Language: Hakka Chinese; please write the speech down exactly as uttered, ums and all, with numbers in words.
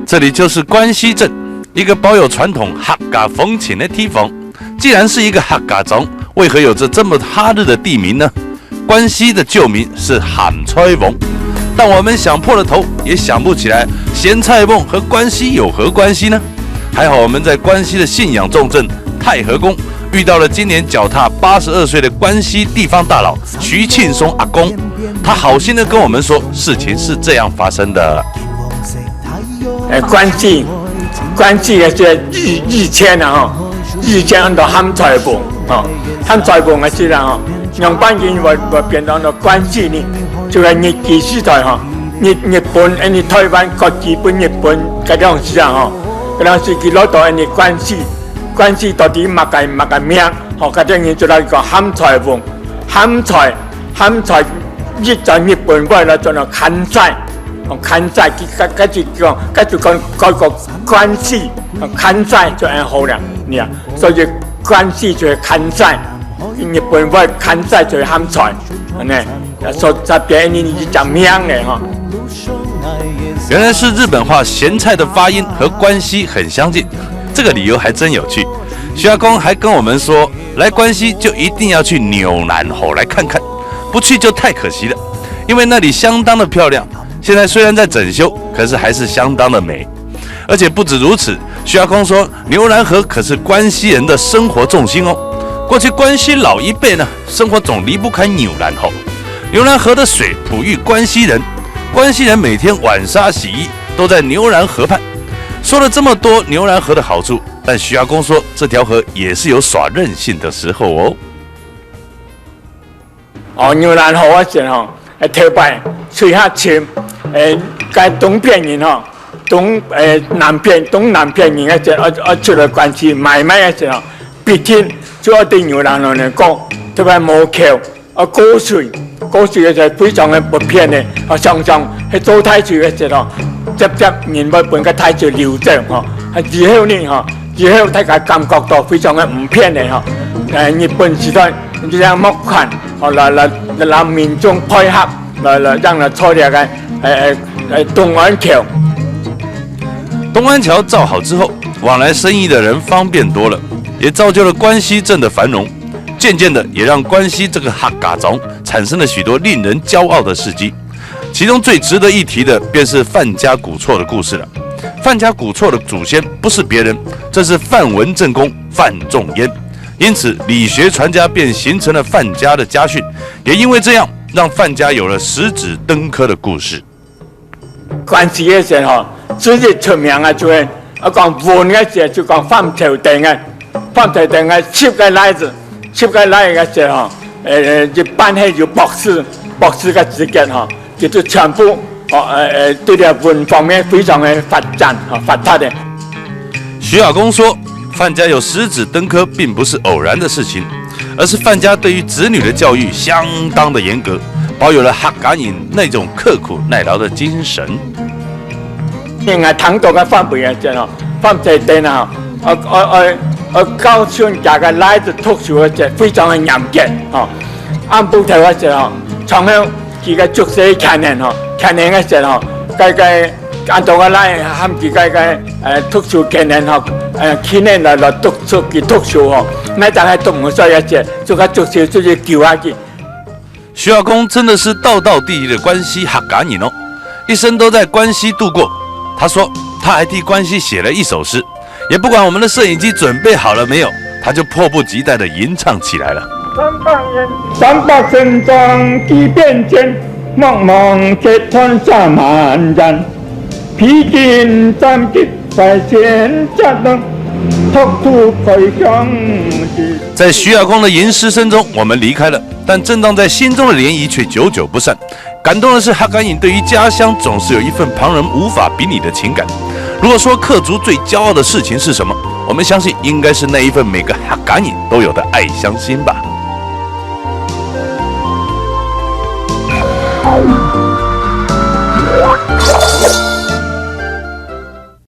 这里就是关西镇，一个保有传统客家风情的地方。既然是一个客家庄，为何有着这么哈日的地名呢？关西的旧名是咸菜瓮，但我们想破了头也想不起来咸菜瓮和关西有何关系呢？还好我们在关西的信仰重镇太和宫遇到了今年脚踏八十二岁的关西地方大佬徐庆松阿公，他好心的跟我们说事情是这样发生的。诶，关西，关西个这日日签啊吼，日签安到咸菜瓮吼，咸菜瓮个是啦吼，两百年我我变到了关西呢，就系日据时代吼，日日本，因为台湾割据分日本，该当时啊吼，该当时佢落到因为关西，关西到底么个么个名，吼，该当人就来讲咸菜瓮，咸菜。 咸菜一在日本话来做到咸菜，哦，咸菜，佢佢佢就讲，佢就讲改个关西，哦，咸菜就很好了，你看，所以关西就係咸菜，日本话咸菜就係咸菜，呢，所以这边呢一只名咧哈。原来是日本话咸菜的发音和关西很相近，这个理由还真有趣。徐阿公还跟我们说，来关西就一定要去牛栏湖来看看，不去就太可惜了，因为那里相当的漂亮。现在虽然在整修，可是还是相当的美。而且不止如此，徐阿公说，牛栏河可是关西人的生活重心哦。过去关西老一辈呢，生活总离不开牛栏河。牛栏河的水哺育关西人，关西人每天晚沙洗衣都在牛栏河畔。说了这么多牛栏河的好处，但徐阿公说这条河也是有耍任性的时候哦。哦，牛栏河个时吼，诶，头摆水较深，诶，该东边人吼，东诶南边东南边人个时，爱爱出来关西买卖个时吼，必定就爱对牛栏河呢过，头摆无桥，啊过水，过水个时非常个不便呢，啊常常去做大水个时吼，接接人会分个大水流走吼，啊以后呢吼，以后大家感觉到非常个唔便呢吼，诶，日本时代。 你像募款，好来来来民众配合，来来让来做这个呃呃东安桥。东安桥造好之后，往来生意的人方便多了，也造就了关西镇的繁荣。渐渐的，也让关西这个客家庄产生了许多令人骄傲的事迹。其中最值得一提的，便是范家古厝的故事了。范家古厝的祖先不是别人，正是范文正公范仲淹。因此，理学传家便形成了范家的家训，也因为这样，让范家有了十指登科的故事。关西个时吼，最出名个就系，啊讲文个时就讲范朝廷个，范朝廷个十个倈仔，十个倈仔个时吼，呃，一半系有博士，博士个资格吼，佢就全部哦，呃呃，对这文方面非常个发展，哦，发达个。徐阿公说，范家有十指登科，并不是偶然的事情，而是范家对于子女的教育相当的严格，保有了客家人那种刻苦耐劳的精神。应该谈到个范围个时吼，范朝廷啊，呃呃呃，教训家个倈仔读书个时非常个严格吼。暗晡头个时吼，从后佢个宿舍去看人吼，看人个时吼，个个 安到个来喊佢个个呃读书个人吼，呃去年来来读书去读书吼，那当然读毋出个事，就个读书出去救下去。徐阿公真的是道道地地的关西客家人哦，一生都在关西度过。他说，他还替关西写了一首诗，也不管我们的摄影机准备好了没有，他就迫不及待地吟唱起来了。三百年，三百年长几变迁，茫茫嗟叹三万年。披荆斩棘在前，才能拓土开疆域。在徐阿公的吟诗声中，我们离开了，但震荡在心中的涟漪却久久不散。感动的是，客家人对于家乡总是有一份旁人无法比拟的情感。如果说客族最骄傲的事情是什么，我们相信应该是那一份每个客家人都有的爱乡心吧。